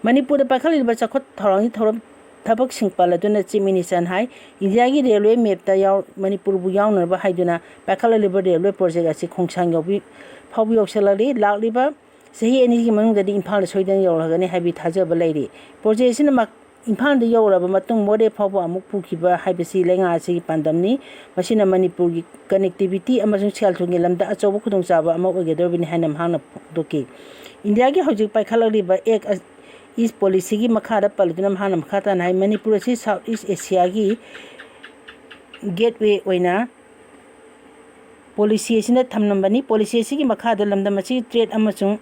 ꯃꯅꯤꯄꯨꯔꯗ ꯄꯥꯏꯈꯠꯂꯤꯕ ꯆꯥꯎꯈꯠ ꯊꯧꯔꯥꯡꯒꯤ ꯊꯧꯔꯝ ꯊꯕꯛꯁꯤꯡ ꯄꯜꯂꯗꯨꯅ ꯆꯤꯐ ꯃꯤꯅꯤꯁꯇꯔꯅ ꯍꯥꯏ, ꯏꯟꯗꯤꯌꯥꯒꯤ ꯔꯦꯜꯋꯦ ꯃꯦꯞꯇ ꯌꯥꯎ-, ꯃꯅꯤꯄꯨꯔꯕꯨ ꯌꯥꯎꯅꯅꯕ ꯍꯥꯏꯗꯨꯅ ꯄꯥꯏꯈꯠꯂꯛꯂꯤꯕ ꯔꯦꯜꯋꯦ ꯄ꯭ꯔꯣꯖꯦꯛ ꯑꯁꯤ ꯈꯣꯡꯁꯥꯡ ꯌꯧꯕꯤ-, ꯐꯥꯎꯕ ꯌꯧꯁꯤꯜꯂꯛꯂꯤ꯫ ꯂꯥꯛꯂꯤꯕ ꯆꯍꯤ ꯑꯅꯤꯒꯤ ꯃꯅꯨꯡꯗꯗꯤ ꯏꯝꯐꯥꯜꯗ ꯁꯣꯏꯗꯅ ꯌꯧꯔꯛꯂꯒꯅꯤ ꯍꯥꯏꯕꯒꯤ ꯊꯥꯖꯕ ꯂꯩꯔꯤ꯫ ꯄ꯭ꯔꯣꯖꯦꯛ ꯑꯁꯤꯅ ꯃ-, ꯏꯝꯐꯥꯜꯗ ꯌꯧꯔꯕ ꯃꯇꯨꯡ ꯃꯣꯔꯦ ꯐꯥꯎꯕ ꯑꯃꯨꯛ ꯄꯨꯈꯤꯕ ꯍꯥꯏꯕꯁꯤ ꯂꯩꯉꯥꯛ ꯑꯁꯤꯒꯤ ꯄꯥꯟꯗꯝꯅꯤ꯫ ꯃꯁꯤꯅ ꯃꯅꯤꯄꯨꯔꯒꯤ ꯀꯅꯦꯛꯇꯤꯚꯤꯇꯤ ꯑꯃꯁꯨꯡ ꯁꯦꯜ ꯊꯨꯝꯒꯤ ꯂꯝꯗ ꯑꯆꯧꯕ ꯈꯨꯗꯣꯡꯆꯥꯕ ꯑꯃ ꯑꯣꯏꯒꯗꯧꯔꯤꯕꯅꯤ ꯍꯥꯏꯅ ꯃꯍꯥꯛꯅ ꯐꯣꯡꯗꯣꯛꯈꯤ꯫ ꯏꯟꯗꯤꯌꯥꯒꯤ ꯍꯧꯖꯤꯛ ꯄꯥꯏꯈꯠꯂꯛꯂꯤꯕ ꯑꯦꯛ ꯏꯁ ꯄꯣꯂꯤꯁꯤꯒꯤ ꯃꯈꯥꯗ ꯄꯜꯂꯗꯨꯅ ꯃꯍꯥꯛꯅ ꯃꯈꯥ ꯇꯥꯅ ꯍꯥꯏ, ꯃꯅꯤꯄꯨꯔ ꯑꯁꯤ ꯁꯥꯎꯠ ꯏꯁ ꯑꯦꯁꯤꯌꯥꯒꯤ ꯒꯦꯠꯋꯦ ꯑꯣꯏꯅ ꯄꯣꯂꯤꯁꯤ ꯑꯁꯤꯅ ꯊꯝꯂꯝꯕꯅꯤ꯫ ꯄꯣꯂꯤꯁꯤ ꯑꯁꯤꯒꯤ ꯃꯈꯥꯗ ꯂꯝꯗꯝ ꯑꯁꯤꯒꯤ ꯇ꯭ꯔꯦꯗ ꯑꯃꯁꯨꯡ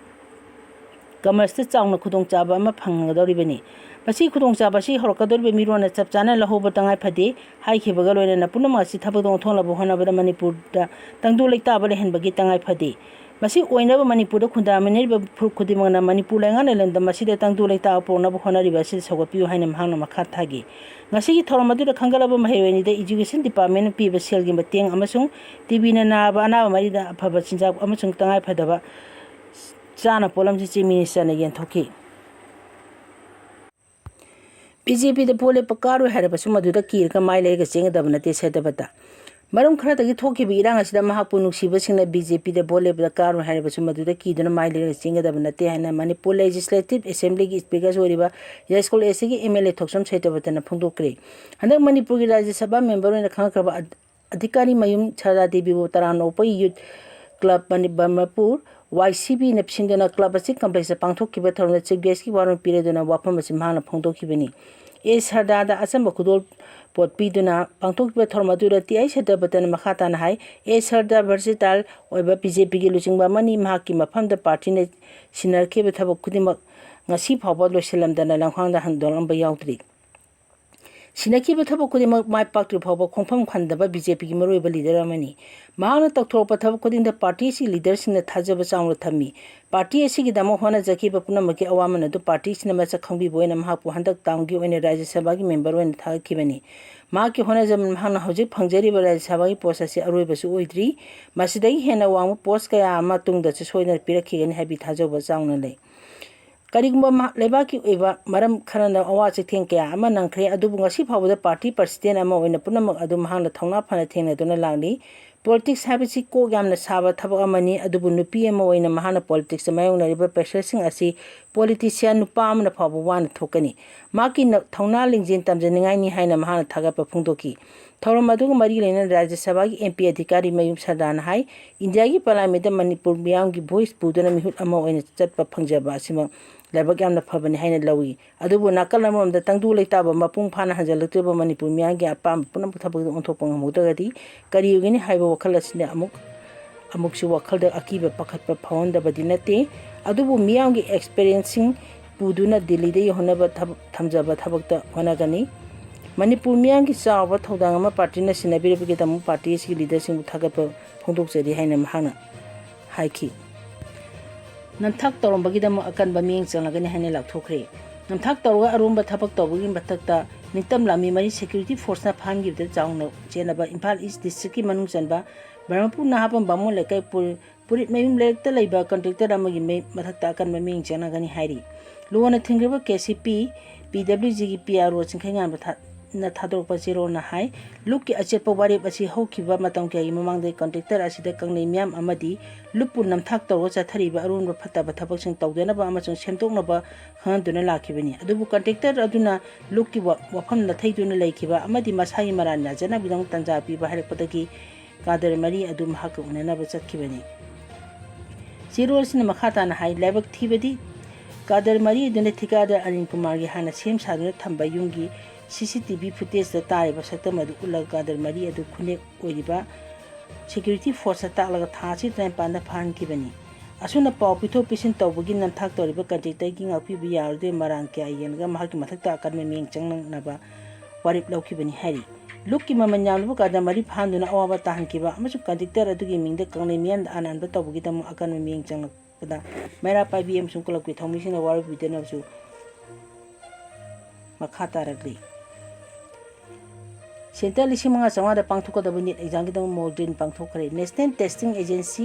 ꯀꯃꯔꯁꯇ ꯆꯥꯎꯅ ꯈꯨꯗꯣꯡꯆꯥꯕ ꯑꯃ ꯐꯪꯒꯗꯧꯔꯤꯕꯅꯤ꯫ ꯃꯁꯤꯒꯤ ꯈꯨꯗꯣꯡꯆꯥꯕ ꯑꯁꯤ ꯍꯧꯔꯛꯀꯗꯧꯔꯤꯕ ꯃꯤꯔꯣꯟꯅ ꯆꯞ ꯆꯥꯅ ꯂꯧꯍꯧꯕ ꯇꯉꯥꯏ ꯐꯗꯦ ꯍꯥꯏꯈꯤꯕꯒ ꯂꯣꯏꯅꯅ ꯄꯨꯝꯅꯃꯛ ꯑꯁꯤ ꯊꯕꯛꯇ ꯑꯣꯟꯊꯣꯛꯅꯕ ꯍꯣꯠꯅꯕꯗ ꯃꯅꯤꯄꯨꯔꯗ ꯇꯪꯗꯨ ꯂꯩꯇꯥꯕ ꯂꯩꯍꯟꯕꯒꯤ ꯇꯉꯥꯏ ꯐꯗꯦ꯫ ꯃꯁꯤ ꯑꯣꯏꯅꯕ ꯃꯅꯤꯄꯨꯔꯗ ꯈꯨꯟꯗꯥꯃꯤꯟꯅꯔꯤꯕ ꯐꯨꯔꯨꯞ ꯈꯨꯗꯤꯡꯃꯛꯅ ꯃꯅꯤꯄꯨꯔ ꯂꯩꯉꯥꯛꯅ ꯂꯝꯗꯝ ꯑꯁꯤꯗ ꯇꯪꯗꯨ ꯂꯩꯇꯥꯕ ꯄꯨꯔꯛꯅꯕ ꯍꯣꯠꯅꯔꯤꯕ ꯑꯁꯤꯗ ꯁꯧꯒꯠꯄꯤꯌꯨ ꯍꯥꯏꯅ ꯃꯍꯥꯛꯅ ꯃꯈꯥ ꯊꯥꯈꯤ꯫ ꯉꯁꯤꯒꯤ ꯊꯧꯔꯝ ꯑꯗꯨꯗ ꯈꯟꯒꯠꯂꯕ ꯃꯍꯩꯔꯣꯏ ꯑꯅꯤꯗ ꯏꯖꯨꯀꯦꯁꯟ ꯗꯤꯄꯥꯔꯠꯃꯦꯟꯅ ꯄꯤꯕ ꯁꯦꯜꯒꯤ ꯃꯇꯦꯡ ꯑꯃꯁꯨꯡ ꯇꯤ ꯕꯤꯅ ꯅꯥꯕ ꯑꯅꯥꯕ ꯃꯔꯤꯗ ꯑꯐꯕ ꯆꯤꯟꯖꯥꯛ ꯑꯃꯁꯨꯡ ꯇꯉꯥꯏ ꯐꯗꯕ ꯆꯥꯅ ꯄꯣꯠꯂꯝꯁꯤꯡ ꯆꯤꯐ ꯃꯤꯅꯤꯁꯇꯔꯅ ꯌꯦꯟꯊꯣꯛꯈꯤ꯫ ꯕꯤ ꯖꯦ ꯄꯤꯗ ꯚꯣꯠ ꯂꯦꯞꯄ ꯀꯥꯔꯣꯏ ꯍꯥꯏꯔꯕꯁꯨ ꯃꯗꯨꯗ ꯀꯤꯔꯒ ꯃꯥꯏ ꯂꯩꯔꯒ ꯆꯦꯟꯒꯗꯕ ꯅꯠꯇꯦ ꯁꯦꯗꯕꯇ꯫ ꯃꯔꯝ ꯈꯔꯗꯒꯤ ꯊꯣꯛꯈꯤꯕ ꯏꯔꯥꯡ ꯑꯁꯤꯗ ꯃꯍꯥꯛꯄꯨ ꯅꯨꯡꯁꯤꯕꯁꯤꯡꯅ ꯕꯤ ꯖꯦ ꯄꯤꯗ ꯚꯣꯠ ꯂꯦꯞꯄꯗ ꯀꯥꯔꯣꯏ ꯍꯥꯏꯔꯕꯁꯨ ꯃꯗꯨꯗ ꯀꯤꯗꯨꯅ ꯃꯥꯏ ꯂꯩꯔꯒ ꯆꯦꯟꯒꯗꯕ ꯅꯠꯇꯦ ꯍꯥꯏꯅ ꯃꯅꯤꯄꯨꯔ ꯂꯦꯖꯤꯁꯂꯦꯇꯤꯚ ꯑꯦꯁꯦꯝꯕ꯭ꯂꯤꯒꯤ ꯁ꯭ꯄꯤꯀꯔꯁꯨ ꯑꯣꯏꯔꯤꯕ ꯌꯥꯏꯁꯀꯨꯜ ꯑꯦꯁ ꯁꯤꯒꯤ ꯑꯦꯝ ꯑꯦꯜ ꯑꯦ ꯊꯣꯛꯆꯣꯝ ꯁꯦꯇꯕꯇꯅ ꯐꯣꯡꯗꯣꯛꯈ꯭ꯔꯦ꯫ ꯍꯟꯗꯛ ꯃꯅꯤꯄꯨꯔꯒꯤ ꯔꯥꯖ꯭ꯌ ꯁꯚꯥ ꯃꯦꯝꯕꯔ ꯑꯣꯏꯅ ꯈꯪꯅꯈ꯭ꯔꯕ ꯑꯙ-, ꯑꯙꯤꯀꯥꯔꯤ ꯃꯌꯨꯝ ꯁꯔꯗꯥ ꯗꯦꯕꯤꯕꯨ ꯇꯔꯥꯝꯅ ꯑꯣꯛꯄ ꯌꯨꯠ ꯀ꯭ꯂꯕ ꯃꯅꯤ-, ꯕ꯭ꯔꯍꯃꯄꯨꯔ, ꯋꯥꯏ ꯁꯤ ꯕꯤꯅ ꯁꯤꯟꯗꯨꯅ ꯀ꯭ꯂꯕ ꯑꯁꯤ ꯀꯝꯄ꯭ꯂꯦꯛꯁꯇ ꯄꯥꯡꯊꯣꯛꯈꯤꯕ ꯊꯧꯔꯝꯗ ꯆꯤꯐ ꯒꯦꯁꯀꯤ ꯋꯥꯔꯣꯜ ꯄꯤꯔꯗꯨꯅ ꯋꯥꯐꯝ ꯑꯁꯤ ꯃꯍꯥꯛꯅ ꯐꯣꯡꯗꯣꯛꯈꯤꯕꯅꯤ꯫ ꯑꯦ ꯁꯔꯗꯥꯗ ꯑꯆꯝꯕ ꯈꯨꯗꯣꯜ ꯄꯣꯠ ꯄꯤꯗꯨꯅ ꯄꯥꯡꯊꯣꯛꯈꯤꯕ ꯊꯧꯔꯝ ꯑꯗꯨꯗ ꯇꯤ ꯑꯥꯏ ꯁꯇ꯭ꯌꯄꯇꯅ ꯃꯈꯥ ꯇꯥꯅ ꯍꯥꯏ, ꯑꯦ ꯁꯔꯗꯥ versatile ꯑꯣꯏꯕ ꯕꯤ ꯖꯦ ꯄꯤꯒꯤ ꯂꯨꯆꯤꯡꯕ ꯑꯃꯅꯤ꯫ ꯃꯍꯥꯛꯀꯤ ꯃꯐꯝꯗ ꯄꯥꯔꯇꯤꯅ ꯁꯤꯟꯅꯔꯛꯈꯤꯕ ꯊꯕꯛ ꯈꯨꯗꯤꯡꯃꯛ ꯉꯁꯤ ꯐꯥꯎꯕ ꯂꯣꯏꯁꯤꯜꯂꯝꯗꯅ ꯂꯝꯈꯥꯡꯗ ꯍꯟꯗꯣꯛꯂꯝꯕ ꯌꯥꯎꯗ꯭ꯔꯤ꯫ ꯁꯤꯟꯅꯈꯤꯕ ꯊꯕꯛ ꯈꯨꯗꯤꯡꯃꯛ ꯃꯥꯏ ꯄꯥꯛꯇ꯭ꯔꯤ ꯐꯥꯎꯕ ꯈꯣꯡꯐꯝ ꯈꯟꯗꯕ ꯕꯤ ꯖꯦ ꯄꯤꯒꯤ ꯃꯔꯨꯑꯣꯏꯕ ꯂꯤꯗꯔ ꯑꯃꯅꯤ꯫ ꯃꯍꯥꯛꯅ ꯇꯧꯊꯣꯔꯛꯄ ꯊꯕꯛ ꯈꯨꯗꯤꯡꯗ ꯄꯥꯔꯇꯤ ꯑꯁꯤꯒꯤ ꯂꯤꯗꯔꯁꯤꯡꯅ ꯊꯥꯖꯕ ꯆꯥꯎꯅ ꯊꯝꯃꯤ꯫ ꯄꯥꯔꯇꯤ ꯑꯁꯤꯒꯤꯗꯃꯛ ꯍꯣꯠꯅꯖꯈꯤꯕ ꯄꯨꯝꯅꯃꯛꯀꯤ ꯑꯋꯥꯃꯟ ꯑꯗꯨ ꯄꯥꯔꯇꯤ ꯑꯁꯤꯅ ꯃꯁꯛ ꯈꯪꯕꯤꯕ ꯑꯣꯏꯅ ꯃꯍꯥꯛꯄꯨ ꯍꯟꯗꯛ ꯇꯥꯝꯒꯤ ꯑꯣꯏꯅ ꯔꯥꯖ꯭ꯌ ꯁꯚꯥꯒꯤ ꯃꯦꯝꯕꯔ ꯑꯣꯏꯅ ꯊꯥꯒꯠꯈꯤꯕꯅꯤ꯫ ꯃꯍꯥꯛꯀꯤ ꯍꯣꯠꯅꯖꯃꯟ ꯃꯍꯥꯛꯅ ꯍꯧꯖꯤꯛ ꯐꯪꯖꯔꯤꯕ ꯔꯥꯖ꯭ꯌ ꯁꯚꯥꯒꯤ ꯄꯣꯁ ꯑꯁꯤ ꯑꯔꯣꯏꯕꯁꯨ ꯑꯣꯏꯗ꯭ꯔꯤ꯫ ꯃꯁꯤꯗꯒꯤ ꯍꯦꯟꯅ ꯋꯥꯡꯕ ꯄꯣꯁ ꯀꯌꯥ ꯑꯃ ꯇꯨꯡꯗꯁꯨ ꯁꯣꯏꯗꯅ ꯄꯤꯔꯛꯈꯤꯒꯅꯤ ꯍꯥꯏꯕꯒꯤ ꯊꯥꯖꯕ ꯆꯥꯎꯅ ꯂꯩ꯫ ꯀꯔꯤꯒꯨꯝꯕ ꯃꯍꯥꯛ ꯂꯩꯕꯥꯛꯀꯤ ꯑꯣꯏꯕ ꯃꯔꯝ ꯈꯔꯅ ꯑꯋꯥ ꯆꯩꯊꯦꯡ ꯀꯌꯥ ꯑꯃ ꯅꯪꯈ꯭ꯔꯦ, ꯑꯗꯨꯕꯨ ꯉꯁꯤ ꯐꯥꯎꯕꯗ ꯄꯥꯔꯇꯤ ꯄ꯭ꯔꯁꯤꯗꯦꯟ ꯑꯃ ꯑꯣꯏꯅ ꯄꯨꯝꯅꯃꯛ ꯑꯗꯨ ꯃꯍꯥꯛꯅ ꯊꯧꯅꯥ ꯐꯅ ꯊꯦꯡꯅꯗꯨꯅ ꯂꯥꯛꯂꯤ꯫ ꯄꯣꯂꯤꯇꯤꯛꯁ ꯍꯥꯏꯕꯁꯤ ꯀꯣꯛ ꯌꯥꯝꯅ ꯁꯥꯕ ꯊꯕꯛ ꯑꯃꯅꯤ, ꯑꯗꯨꯕꯨ ꯅꯨꯄꯤ ꯑꯃ ꯑꯣꯏꯅ ꯃꯍꯥꯛꯅ ꯄꯣꯂꯤꯇꯤꯛꯁꯇ ꯃꯥꯌꯣꯛꯅꯔꯤꯕ ꯄ꯭ꯔꯦꯁꯔꯁꯤꯡ ꯑꯁꯤ ꯄꯣꯂꯤꯇꯤꯁꯤꯌꯥꯟ ꯅꯨꯄꯥ ꯑꯃꯅ ꯐꯥꯎꯕ ꯋꯥꯅ ꯊꯣꯛꯀꯅꯤ꯫ ꯃꯍꯥꯛꯀꯤ ꯅ-, ꯊꯧꯅꯥ ꯂꯤꯡꯖꯦꯜ ꯇꯝꯖꯅꯤꯡꯉꯥꯏꯅꯤ ꯍꯥꯏꯅ ꯃꯍꯥꯛꯅ ꯊꯥꯒꯠꯄ ꯐꯣꯡꯗꯣꯛꯈꯤ꯫ ꯊꯧꯔꯝ ꯑꯗꯨꯒ ꯃꯔꯤ ꯂꯩꯅꯅ ꯔꯥꯖ꯭ꯌ ꯁꯚꯥꯒꯤ ꯑꯦꯝ ꯄꯤ ꯑꯙꯤꯀꯥꯔꯤ ꯃꯌꯨꯝ ꯁꯔꯗꯥꯅ ꯍꯥꯏ, ꯏꯟꯗꯤꯌꯥꯒꯤ ꯄꯥꯔꯂꯤꯌꯥꯃꯦꯟꯠꯇ ꯃꯅꯤꯄꯨꯔ ꯃꯤꯌꯥꯝꯒꯤ ꯚꯣꯏꯁ ꯄꯨꯗꯨꯅ ꯃꯤꯍꯨꯠ ꯑꯃ ꯑꯣꯏꯅ ꯆꯠꯄ ꯐꯪꯖꯕ ꯑꯁꯤꯃꯛ ꯂꯥꯏꯕꯛ ꯌꯥꯝꯅ ꯐꯕꯅꯤ ꯍꯥꯏꯅ ꯂꯧꯏ꯫ ꯑꯗꯨꯕꯨ ꯅꯥꯀꯜ ꯑꯃꯔꯣꯝꯗ ꯇꯪꯗꯨ ꯂꯩꯇꯥꯕ ꯃꯄꯨꯡ ꯐꯥꯅ ꯍꯟꯖꯤꯜꯂꯛꯇ꯭ꯔꯤꯕ ꯃꯅꯤꯄꯨꯔ ꯃꯤꯌꯥꯝꯒꯤ ꯑꯄꯥꯝꯕ ꯄꯨꯝꯅꯃꯛ ꯊꯕꯛꯇ ꯑꯣꯟꯊꯣꯛꯄ ꯉꯝꯍꯧꯗ꯭ꯔꯒꯗꯤ ꯀꯔꯤ ꯑꯣꯏꯒꯅꯤ ꯍꯥꯏꯕ ꯋꯥꯈꯜ ꯑꯁꯤꯅ ꯑꯃꯨꯛ, ꯑꯃꯨꯛꯁꯨ ꯋꯥꯈꯜꯗ ꯑꯀꯤꯕ ꯄꯥꯈꯠꯄ ꯐꯥꯎꯍꯟꯗꯕꯗꯤ ꯅꯠꯇꯦ꯫ ꯑꯗꯨꯕꯨ ꯃꯤꯌꯥꯝꯒꯤ ꯑꯦꯛꯁꯄꯤꯔꯤꯌꯦꯟꯁꯁꯤꯡ ꯄꯨꯗꯨꯅ ꯗꯤꯜꯂꯤꯗ ꯌꯧꯍꯟꯅꯕ ꯊꯕꯛ, ꯊꯝꯖꯕ ꯊꯕꯛꯇ ꯍꯣꯠꯅꯒꯅꯤ꯫ ꯃꯅꯤꯄꯨꯔ ꯃꯤꯌꯥꯝꯒꯤ ꯆꯥꯎꯔꯕ ꯊꯧꯗꯥꯡ ꯑꯃ ꯄꯥꯔꯇꯤꯅ ꯁꯤꯟꯅꯕꯤꯔꯕꯒꯤꯗꯃꯛ ꯄꯥꯔꯇꯤ ꯑꯁꯤꯒꯤ ꯂꯤꯗꯔꯁꯤꯡꯕꯨ ꯊꯥꯒꯠꯄ ꯐꯣꯡꯗꯣꯛꯆꯔꯤ ꯍꯥꯏꯅ ꯃꯍꯥꯛꯅ ꯍꯥꯏꯈꯤ꯫ ꯅꯝꯊꯥꯛ ꯇꯧꯔꯝꯕꯒꯤꯗꯃꯛ ꯑꯀꯟꯕ ꯃꯤꯠꯌꯦꯡ ꯆꯪꯂꯒꯅꯤ ꯍꯥꯏꯅ ꯂꯥꯎꯊꯣꯛꯈ꯭ꯔꯦ꯫ ꯅꯝꯊꯥꯛ ꯇꯧꯔꯒ ꯑꯔꯨꯝꯕ ꯊꯕꯛ ꯇꯧꯕꯒꯤ ꯃꯊꯛꯇ ꯅꯤꯡꯇꯝ ꯂꯥꯟꯃꯤ ꯃꯔꯤ ꯁꯦꯀ꯭ꯌꯨꯔꯤꯇꯤ ꯐꯣꯔꯁꯅ ꯐꯥꯍꯟꯈꯤꯕꯗ ꯆꯥꯎꯅ ꯆꯦꯟꯅꯕ ꯏꯝꯐꯥꯜ ꯏꯁ ꯗꯤꯁꯇ꯭ꯔꯤꯛꯀꯤ ꯃꯅꯨꯡ ꯆꯟꯕ ꯕ꯭ꯔꯍ꯭ꯃꯄꯨꯔ ꯅꯍꯥꯄꯝ ꯕꯥꯃꯣꯟ ꯂꯩꯀꯥꯏ ꯄꯨ-, ꯄꯨꯔꯤꯠ ꯃꯌꯨꯝ ꯂꯩꯔꯛꯇ ꯂꯩꯕ ꯀꯟꯇ꯭ꯔꯦꯛꯇꯔ ꯑꯃꯒꯤ ꯃꯩ-, ꯃꯊꯛꯇ ꯑꯀꯟꯕ ꯃꯤꯠꯌꯦꯡ ꯆꯪꯂꯒꯅꯤ ꯍꯥꯏꯔꯤ꯫ ꯂꯨꯅ ꯊꯤꯡꯈ꯭ꯔꯕ ꯀꯦ ꯁꯤ ꯄꯤ, ꯄꯤ ꯗꯕ꯭ꯂꯤꯎ ꯖꯤꯒꯤ ꯄꯤ ꯑꯥꯔ ꯑꯣ ꯆꯤꯡꯈꯩꯉꯥꯟꯕ ꯊꯥ-, ꯅ ꯊꯥꯗꯣꯔꯛꯄ ꯆꯦꯔꯣꯜꯅ ꯍꯥꯏ, ꯂꯨꯞꯀꯤ ꯑꯆꯦꯠꯄ ꯋꯥꯔꯦꯞ ꯑꯁꯤ ꯍꯧꯈꯤꯕ ꯃꯇꯝ ꯀꯌꯥꯒꯤ ꯃꯃꯥꯡꯗ ꯀꯟꯇ꯭ꯔꯦꯛꯇꯔ ꯑꯁꯤꯗ ꯀꯪꯂꯩ ꯃꯤꯌꯥꯝ ꯑꯃꯗꯤ ꯂꯨꯞꯄꯨ ꯅꯝꯊꯥꯛ ꯇꯧꯔꯒ ꯆꯠꯊꯔꯤꯕ ꯑꯔꯣꯟꯕ ꯐꯠꯇꯕ ꯊꯕꯛꯁꯤꯡ ꯇꯧꯗꯅꯕ ꯑꯃꯁꯨꯡ ꯁꯦꯝꯗꯣꯛꯅꯕ ꯈꯪꯍꯟꯗꯨꯅ ꯂꯥꯛꯈꯤꯕꯅꯤ꯫ ꯑꯗꯨꯕꯨ ꯀꯟꯇ꯭ꯔꯦꯛꯇꯔ ꯑꯗꯨꯅ ꯂꯨꯞꯀꯤ ꯋꯥ-, ꯋꯥꯐꯝ ꯅꯥꯊꯩꯗꯨꯅ ꯂꯩꯈꯤꯕ ꯑꯃꯗꯤ ꯃꯁꯥꯒꯤ ꯃꯔꯥꯜ ꯌꯥꯖꯅꯕꯒꯤꯗꯃꯛ ꯇꯥꯟꯖꯥ ꯄꯤꯕ ꯍꯥꯏꯔꯛꯄꯗꯒꯤ ꯀꯥꯗꯔ ꯃꯔꯤ ꯑꯗꯨ ꯃꯍꯥꯛꯀ ꯎꯅꯅꯕ ꯆꯠꯈꯤꯕꯅꯤ꯫ ꯆꯦꯔꯣꯜ ꯑꯁꯤꯅ ꯃꯈꯥ ꯇꯥꯅ ꯍꯥꯏ, ꯂꯥꯏꯕꯛ ꯊꯤꯕꯗꯤ ꯀꯥꯗꯔ ꯃꯔꯤ ꯑꯗꯨꯅ ꯊꯤꯀꯥꯗꯔ ꯑꯅꯤꯜ ꯀꯨꯃꯥꯔꯒꯤ ꯍꯥꯟꯅ ꯁꯦꯝ ꯁꯥꯗꯨꯅ ꯊꯝꯕ ꯌꯨꯝꯒꯤ ꯁꯤ ꯁꯤ ꯇꯤ ꯚꯤ ꯐꯨꯇꯦꯖꯇ ꯇꯥꯔꯤꯕ ꯁꯛꯇꯝ ꯑꯗꯨ ꯎꯠꯂꯒ ꯀꯥꯗꯔ ꯃꯔꯤ ꯑꯗꯨ ꯈꯨꯅꯦꯛ ꯑꯣꯏꯔꯤꯕ ꯁꯦꯀ꯭ꯌꯨꯔꯤꯇꯤ ꯐꯣꯔꯁꯇ ꯇꯥꯛꯂꯒ ꯊꯥ ꯑꯁꯤ ꯇꯔꯥꯅꯤꯄꯥꯟꯗ ꯐꯥꯍꯟꯈꯤꯕꯅꯤ꯫ ꯑꯁꯨꯝꯅ ꯄꯥꯎ ꯄꯤꯊꯣꯛ ꯄꯤꯁꯤꯟ ꯇꯧꯕꯒꯤ ꯅꯝꯊꯥꯛ ꯇꯧꯔꯤꯕ ꯀꯟꯇ꯭ꯔꯦꯛꯇꯔꯒꯤ ꯉꯥꯛꯄꯤꯕ ꯌꯥꯔꯣꯏꯗꯣꯏ ꯃꯔꯥꯟ ꯀꯌꯥ ꯌꯦꯡꯂꯒ ꯃꯍꯥꯛꯀꯤ ꯃꯊꯛꯇ ꯑꯀꯟꯕ ꯃꯤꯠꯌꯦꯡ ꯆꯪꯂꯛꯅꯕ ꯋꯥꯔꯦꯞ ꯂꯧꯈꯤꯕꯅꯤ ꯍꯥꯏꯔꯤ꯫ ꯂꯨꯛꯀꯤ ꯃꯃꯜ ꯌꯥꯝꯂꯕ ꯀꯥꯗꯔ ꯃꯔꯤ ꯐꯥꯍꯟꯗꯨꯅ ꯑꯋꯥꯕ ꯇꯥꯍꯟꯈꯤꯕ ꯑꯃꯁꯨꯡ ꯀꯟꯇ꯭ꯔꯦꯛꯇꯔ ꯑꯗꯨꯒꯤ ꯃꯤꯡꯗ ꯀꯪꯂꯩ ꯃꯤꯌꯥꯝꯗ ꯑꯔꯥꯟꯕ ꯇꯧꯕꯒꯤꯗꯃꯛ ꯑꯀꯟꯕ ꯃꯤꯠꯌꯦꯡ ꯆꯪꯂꯛꯄꯗ ꯃꯩꯔꯥ ꯄꯥꯏꯕꯤ ꯑꯃꯁꯨꯡ ꯀ꯭ꯂꯕꯀꯤ ꯊꯧꯃꯤꯁꯤꯡꯅ ꯋꯥꯔꯧꯕꯤꯗꯅꯕꯁꯨ ꯃꯈꯥ ꯇꯥꯔꯛꯂꯤ꯫ ꯁꯦꯟꯇꯔ ꯂꯤꯁꯤꯡ ꯃꯉꯥ ꯆꯥꯝꯃꯉꯥꯗ ꯄꯥꯡꯊꯣꯛꯀꯗꯕ ꯅꯤꯠ ꯑꯦꯛꯖꯥꯝꯒꯤꯗꯃꯛ ꯃꯣꯛ ꯗ꯭ꯔꯤꯜ ꯄꯥꯡꯊꯣꯛꯈ꯭ꯔꯦ꯫ National testing agency,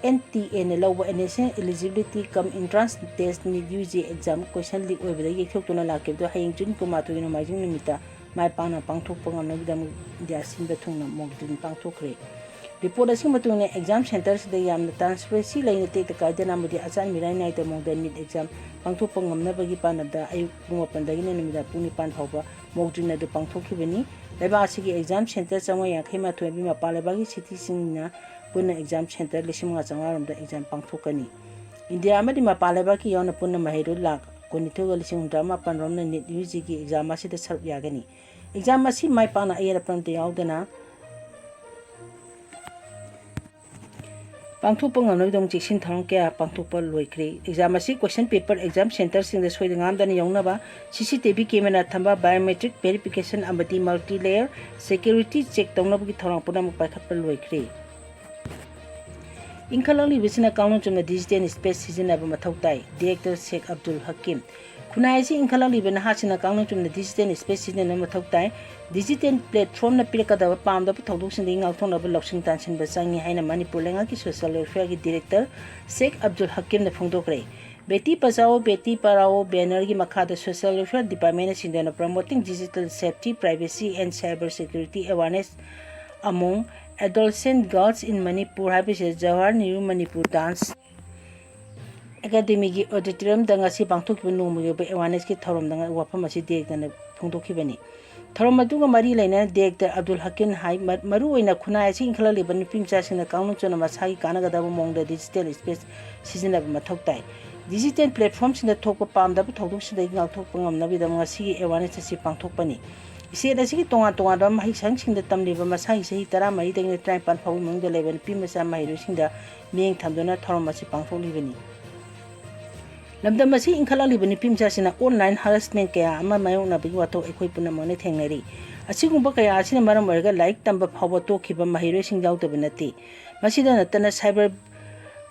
N T ꯑꯦꯅ ꯂꯧꯕ national eligibility cum entrance test, NEET U G exam question leak ꯑꯣꯏꯕꯗꯒꯤ ꯌꯩꯊꯣꯛꯇꯨꯅ ꯂꯥꯛꯈꯤꯕꯗꯨ ꯍꯌꯦꯡ ꯖꯨꯟ ꯀꯨꯟꯃꯥꯊꯣꯏ ꯅꯣꯡꯃꯥꯏꯖꯤꯡ ꯅꯨꯃꯤꯠꯇ ꯃꯥꯏ ꯄꯥꯛꯅ ꯄꯥꯡꯊꯣꯛꯄ ꯉꯝꯅꯕꯒꯤꯗꯃꯛ ꯏꯟꯗꯤꯌꯥ ꯁꯤꯟꯕ ꯊꯨꯡꯅ ꯃꯣꯛ ꯗ꯭ꯔꯤꯜ ꯄꯥꯡꯊꯣꯛꯈ꯭ꯔꯦ꯫ ꯔꯤꯄꯣꯔꯠ ꯑꯁꯤꯒꯤ ꯃꯇꯨꯡ ꯏꯟꯅ ꯑꯦꯛꯖꯥꯝ ꯁꯦꯟꯇꯔꯁꯤꯗ ꯌꯥꯝꯅ ꯇ꯭ꯔꯥꯟꯁꯄꯔꯦꯟꯁꯤ ꯂꯩꯅ, ꯇꯦꯛꯇ ꯀꯥꯏꯗꯅ ꯑꯃꯗꯤ ꯑꯆꯥꯟ ꯃꯤꯔꯥꯏ ꯅꯥꯏꯗꯕ ꯃꯑꯣꯡꯗ ꯅꯤꯠ ꯑꯦꯛꯖꯥꯝ ꯄꯥꯡꯊꯣꯛꯄ ꯉꯝꯅꯕꯒꯤ ꯄꯥꯟꯗꯝꯗ ꯑꯌꯨꯛ ꯄꯨꯡ ꯃꯥꯄꯟꯗꯒꯤꯅ ꯅꯨꯃꯤꯗꯥꯡ ꯄꯨꯡ ꯅꯤꯄꯥꯟ ꯐꯥꯎꯕ ꯃꯣꯛ ꯗ꯭ꯔꯤꯜ ꯑꯗꯨ ꯄꯥꯡꯊꯣꯛꯈꯤꯕꯅꯤ꯫ ꯂꯩꯕꯥꯛ ꯑꯁꯤꯒꯤ ꯑꯦꯛꯖꯥꯝ ꯁꯦꯟꯇꯔ ꯆꯥꯝꯃꯉꯥ ꯌꯥꯡꯈꯩ ꯃꯥꯊꯣꯏ ꯑꯗꯨ ꯃꯄꯥꯟ ꯂꯩꯕꯥꯛꯀꯤ ꯁꯤꯇꯤꯁꯤꯡꯅ ꯄꯨꯟꯅ ꯑꯦꯛꯖꯥꯝ ꯁꯦꯟꯇꯔ ꯂꯤꯁꯤꯡ ꯃꯉꯥ ꯆꯥꯝꯃꯉꯥ ꯔꯣꯝꯗ ꯑꯦꯛꯖꯥꯝ ꯄꯥꯡꯊꯣꯛꯀꯅꯤ꯫ ꯏꯟꯗꯤꯌꯥ ꯑꯃꯗꯤ ꯃꯄꯥꯟ ꯂꯩꯕꯥꯛꯀꯤ ꯌꯥꯎꯅ ꯄꯨꯟꯅ ꯃꯍꯩꯔꯣꯏ ꯂꯥꯈ ꯀꯨꯟꯅꯤꯊꯣꯏꯒ ꯂꯤꯁꯤꯡ ꯍꯨꯝꯗ꯭ꯔꯥ ꯃꯥꯄꯟ ꯔꯣꯝꯅ ꯅꯤꯠ ꯌꯨ ꯖꯤꯒꯤ ꯑꯦꯛꯖꯥꯝ ꯑꯁꯤꯗ ꯁꯔꯨꯛ ꯌꯥꯒꯅꯤ꯫ ꯑꯦꯛꯖꯥꯝ ꯑꯁꯤ ꯃꯥꯏ ꯄꯥꯛꯅ ꯑꯌꯦꯠ ꯑꯄꯟ ꯑꯃꯠꯇ ꯌꯥꯎꯗꯅ ꯄꯥꯡꯊꯣꯛꯄ ꯉꯝꯅꯕꯒꯤꯗꯃꯛ ꯆꯦꯛꯁꯤꯟ ꯊꯧꯔꯥꯡ ꯀꯌꯥ ꯄꯥꯡꯊꯣꯛꯄ ꯂꯣꯏꯈ꯭ꯔꯦ꯫ ꯑꯦꯛꯖꯥꯝ ꯑꯁꯤ ꯀꯣꯏꯁꯟ ꯄꯦꯄꯔ ꯑꯦꯛꯖꯥꯝ ꯁꯦꯟꯇꯔꯁꯤꯡꯗ ꯁꯣꯏꯗ ꯉꯥꯝꯗꯅ ꯌꯧꯅꯕ ꯁꯤ ꯁꯤ ꯇꯤ ꯚꯤ ꯀꯦꯃꯦꯔꯥ ꯊꯝꯕ, ꯕꯥꯏꯑꯣꯃꯦꯇ꯭ꯔꯤꯛ ꯚꯦꯔꯤꯐꯤꯀꯦꯁꯟ ꯑꯃꯗꯤ ꯃꯜꯇꯤ ꯂꯦꯌꯔ ꯁꯦꯀ꯭ꯌꯨꯔꯤꯇꯤ ꯆꯦꯛ ꯇꯧꯅꯕꯒꯤ ꯊꯧꯔꯥꯡ ꯄꯨꯝꯅꯃꯛ ꯄꯥꯏꯈꯠꯄ ꯂꯣꯏꯈ꯭ꯔꯦ꯫ ꯏꯟꯈꯠꯂꯛꯂꯤꯕꯁꯤꯡꯅ ꯀꯥꯡꯂꯣꯟ ꯆꯨꯝꯅ ꯗꯤꯖꯤꯇꯦꯜ ꯁ꯭ꯄꯦꯁ ꯁꯤꯖꯤꯟꯅꯕ ꯃꯊꯧ ꯇꯥꯏ, ꯗꯤꯔꯦꯛꯇꯔ ꯁꯦꯈ ꯑꯕꯗꯨꯜ ꯍꯀꯤꯝ꯫ ꯈꯨꯟꯅꯥꯏ ꯑꯁꯤ ꯏꯟꯈꯠꯂꯛꯂꯤꯕ ꯅꯍꯥꯁꯤꯡꯅ ꯀꯥꯡꯂꯣꯟ ꯆꯨꯝꯅ ꯗꯤꯖꯤꯇꯦꯜ ꯁ꯭ꯄꯦꯁ ꯁꯤꯖꯤꯟꯅꯕ ꯃꯊꯧ ꯇꯥꯏ꯫ ꯗꯤꯖꯤꯇꯦꯜ ꯄ꯭ꯂꯦꯠꯐꯣꯔꯝꯅ ꯄꯤꯔꯛꯀꯗꯕ ꯄꯥꯝꯗꯕ ꯊꯧꯗꯣꯛꯁꯤꯡꯗꯒꯤ ꯉꯥꯛꯊꯣꯛꯅꯕ ꯂꯧꯁꯤꯡ ꯇꯥꯟꯁꯤꯟꯕ ꯆꯪꯏ ꯍꯥꯏꯅ ꯃꯅꯤꯄꯨꯔ ꯂꯩꯉꯥꯛꯀꯤ ꯁꯣꯁꯤꯌꯦꯜ ꯋꯦꯜꯐꯤꯌꯔꯒꯤ ꯗꯤꯔꯦꯛꯇꯔ ꯁꯦꯈ ꯑꯕꯗꯨꯜ ꯍꯀꯤꯝꯅ ꯐꯣꯡꯗꯣꯛꯈ꯭ꯔꯦ꯫ ꯕꯦꯇꯤ ꯕꯆꯥꯑꯣ ꯕꯦꯇꯤ ꯄꯔꯥꯑꯣ ꯕꯦꯅꯔꯒꯤ ꯃꯈꯥꯗ ꯁꯣꯁꯤꯌꯦꯜ ꯋꯦꯜꯐꯤꯌꯔ ꯗꯤꯄꯥꯔꯠꯃꯦꯟꯅ ꯁꯤꯟꯗꯨꯅ Promoting Digital Safety, Privacy and Cyber Security Awareness Among Adolescent Girls in Manipur ꯍꯥꯏꯕꯁꯤꯗ ꯖꯋꯥꯍꯔ ꯅꯦꯍꯔꯨ ꯃꯅꯤꯄꯨꯔ ꯗꯥꯟꯁ ꯑꯦꯀꯥꯗꯦꯃꯤꯒꯤ ꯑꯣꯗꯤꯇꯣꯔꯤꯌꯝꯗ ꯉꯁꯤ ꯄꯥꯡꯊꯣꯛꯈꯤꯕ ꯅꯣꯡꯃꯒꯤ ꯑꯣꯏꯕ ꯑꯦꯋꯥꯔꯅꯦꯁꯀꯤ ꯊꯧꯔꯝꯗ ꯋꯥꯐꯝ ꯑꯁꯤ ꯗꯤꯔꯦꯛꯇꯔꯅ ꯐꯣꯡꯗꯣꯛꯈꯤꯕꯅꯤ꯫ ꯊꯧꯔꯝ ꯑꯗꯨꯒ ꯃꯔꯤ ꯂꯩꯅꯅ ꯗꯤꯔꯦꯛꯇꯔ ꯑꯕꯗꯨꯜ ꯍꯀꯤꯝꯅ ꯍꯥꯏ, ꯃ-, ꯃꯔꯨꯑꯣꯏꯅ ꯈꯨꯟꯅꯥꯏ ꯑꯁꯤ ꯏꯟꯈꯠꯂꯛꯂꯤꯕ ꯅꯨꯄꯤ ꯃꯆꯥꯁꯤꯡꯅ ꯀꯥꯡꯂꯣꯟ ꯆꯨꯝꯅ ꯃꯁꯥꯒꯤ ꯀꯥꯟꯅꯒꯗꯕ ꯃꯑꯣꯡꯗ ꯗꯤꯖꯤꯇꯦꯜ ꯁ꯭ꯄꯦꯁ ꯁꯤꯖꯤꯟꯅꯕ ꯃꯊꯧ ꯇꯥꯏ꯫ ꯗꯤꯖꯤꯇꯦꯜ ꯄ꯭ꯂꯦꯠꯐꯣꯝꯁꯤꯡꯗ ꯊꯣꯛꯄ ꯄꯥꯝꯗꯕ ꯊꯧꯗꯣꯛꯁꯤꯡꯗꯒꯤ ꯉꯥꯛꯊꯣꯛꯄ ꯉꯝꯅꯕꯒꯤꯗꯃꯛ ꯉꯁꯤꯒꯤ ꯑꯦꯋꯥꯔꯅꯦꯁ ꯑꯁꯤ ꯄꯥꯡꯊꯣꯛꯄꯅꯤ꯫ ꯏꯁꯇꯦꯠ ꯑꯁꯤꯒꯤ ꯇꯣꯉꯥꯟ ꯇꯣꯉꯥꯟꯕ ꯃꯍꯩꯁꯪꯁꯤꯡꯗ ꯇꯝꯂꯤꯕ ꯃꯁꯥꯒꯤ ꯆꯍꯤ ꯇꯔꯥꯃꯔꯤꯗꯒꯤꯅ ꯇꯔꯥꯅꯤꯄꯥꯟ ꯐꯥꯎꯕꯒꯤ ꯃꯅꯨꯡꯗ ꯂꯩꯕ ꯅꯨꯄꯤ ꯃꯆꯥ ꯃꯍꯩꯔꯣꯏꯁꯤꯡꯗ ꯃꯤꯠꯌꯦꯡ ꯊꯝꯗꯨꯅ ꯊꯧꯔꯝ ꯑꯁꯤ ꯄꯥꯡꯊꯣꯛꯂꯤꯕꯅꯤ꯫ ꯂꯝꯗꯝ ꯑꯁꯤ ꯏꯟꯈꯠꯂꯛꯂꯤꯕ ꯅꯨꯄꯤ ꯃꯆꯥꯁꯤꯡꯅ online harassment ꯀꯌꯥ ꯑꯃ ꯃꯥꯌꯣꯛꯅꯕꯒꯤ ꯋꯥꯊꯣꯛ ꯑꯩꯈꯣꯏ ꯄꯨꯝꯅꯃꯛꯅ ꯊꯦꯡꯅꯔꯤ꯫ ꯑꯁꯤꯒꯨꯝꯕ ꯀꯌꯥ ꯑꯁꯤꯅ ꯃꯔꯝ ꯑꯣꯏꯔꯒ ꯂꯥꯏꯔꯤꯛ ꯇꯝꯕ ꯐꯥꯎꯕ ꯇꯣꯛꯈꯤꯕ ꯃꯍꯩꯔꯣꯏꯁꯤꯡ ꯌꯥꯎꯗꯕ ꯅꯠꯇꯦ꯫ ꯃꯁꯤꯗ ꯅꯠꯇꯅ cyber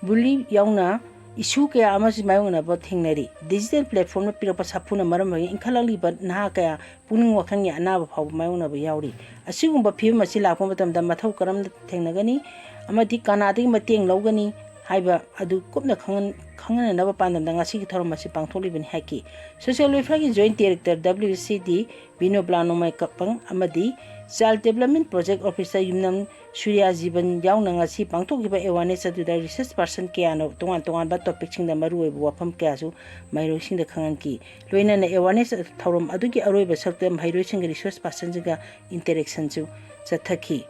bully ꯌꯥꯎꯅ issue ꯀꯌꯥ ꯑꯃꯁꯨ ꯃꯥꯌꯣꯛꯅꯕ ꯊꯦꯡꯅꯔꯤ꯫ Digital platformꯅ ꯄꯤꯔꯛꯄ ꯁꯥꯐꯨꯅ ꯃꯔꯝ ꯑꯣꯏꯔꯒ ꯏꯟꯈꯠꯂꯛꯂꯤꯕ ꯅꯍꯥ ꯀꯌꯥ ꯄꯨꯛꯅꯤꯡ ꯋꯥꯈꯜꯒꯤ ꯑꯅꯥꯕ ꯐꯥꯎꯕ ꯃꯥꯌꯣꯛꯅꯕ ꯌꯥꯎꯔꯤ꯫ ꯑꯁꯤꯒꯨꯝꯕ ꯐꯤꯕꯝ ꯑꯁꯤ ꯂꯥꯛꯄ ꯃꯇꯝꯗ ꯃꯊꯧ ꯀꯔꯝꯅ ꯊꯦꯡꯅꯒꯅꯤ ꯑꯃꯗꯤ ꯀꯅꯥꯗꯒꯤ ꯃꯇꯦꯡ ꯂꯧꯒꯅꯤ ꯍꯥꯏꯕ ꯑꯗꯨ ꯀꯨꯞꯅ ꯈꯪꯍꯟ-, ꯈꯪꯍꯟꯅꯅꯕ ꯄꯥꯟꯗꯝꯗ ꯉꯁꯤꯒꯤ ꯊꯧꯔꯝ ꯑꯁꯤ ꯄꯥꯡꯊꯣꯛꯂꯤꯕꯅꯤ ꯍꯥꯏꯈꯤ꯫ Social Welfareꯒꯤ Joint Director W C D ꯕꯤꯅꯣꯕ꯭ꯂꯥ ꯅꯣꯡꯃꯥꯏꯀꯄꯪ ꯑꯃꯗꯤ Child Development Project Officer ꯌꯨꯝꯅꯝ ꯁꯨꯔ꯭ꯌꯥꯖꯤꯕꯟ ꯌꯥꯎꯅ ꯉꯁꯤ ꯄꯥꯡꯊꯣꯛꯈꯤꯕ awareness ꯑꯗꯨꯗ resource person ꯀꯌꯥꯅ ꯇꯣꯉꯥꯟ ꯇꯣꯉꯥꯟꯕ topicꯁꯤꯡꯗ ꯃꯔꯨꯑꯣꯏꯕ ꯋꯥꯐꯝ ꯀꯌꯥꯁꯨ ꯃꯍꯩꯔꯣꯏꯁꯤꯡꯗ ꯈꯪꯍꯟꯈꯤ꯫ ꯂꯣꯏꯅꯅ awareness ꯊꯧꯔꯝ ꯑꯗꯨꯒꯤ ꯑꯔꯣꯏꯕ ꯁꯔꯨꯛꯇ ꯃꯍꯩꯔꯣꯏꯁꯤꯡꯒ resource personꯁꯤꯡꯒ interactionꯁꯨ ꯆꯠꯊꯈꯤ꯫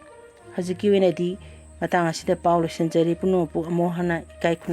ꯍꯧꯖꯤꯛꯀꯤ ꯑꯣꯏꯅꯗꯤ ꯃꯇꯥꯡ ꯑꯁꯤꯗ ꯄꯥꯎ ꯂꯣꯏꯁꯤꯟꯖꯔꯤ꯫ ꯄꯨꯝꯅꯃꯛꯄꯨ ꯑꯃꯨꯛ ꯍꯟꯅ ꯏꯀꯥꯏ ꯈꯨꯝꯅ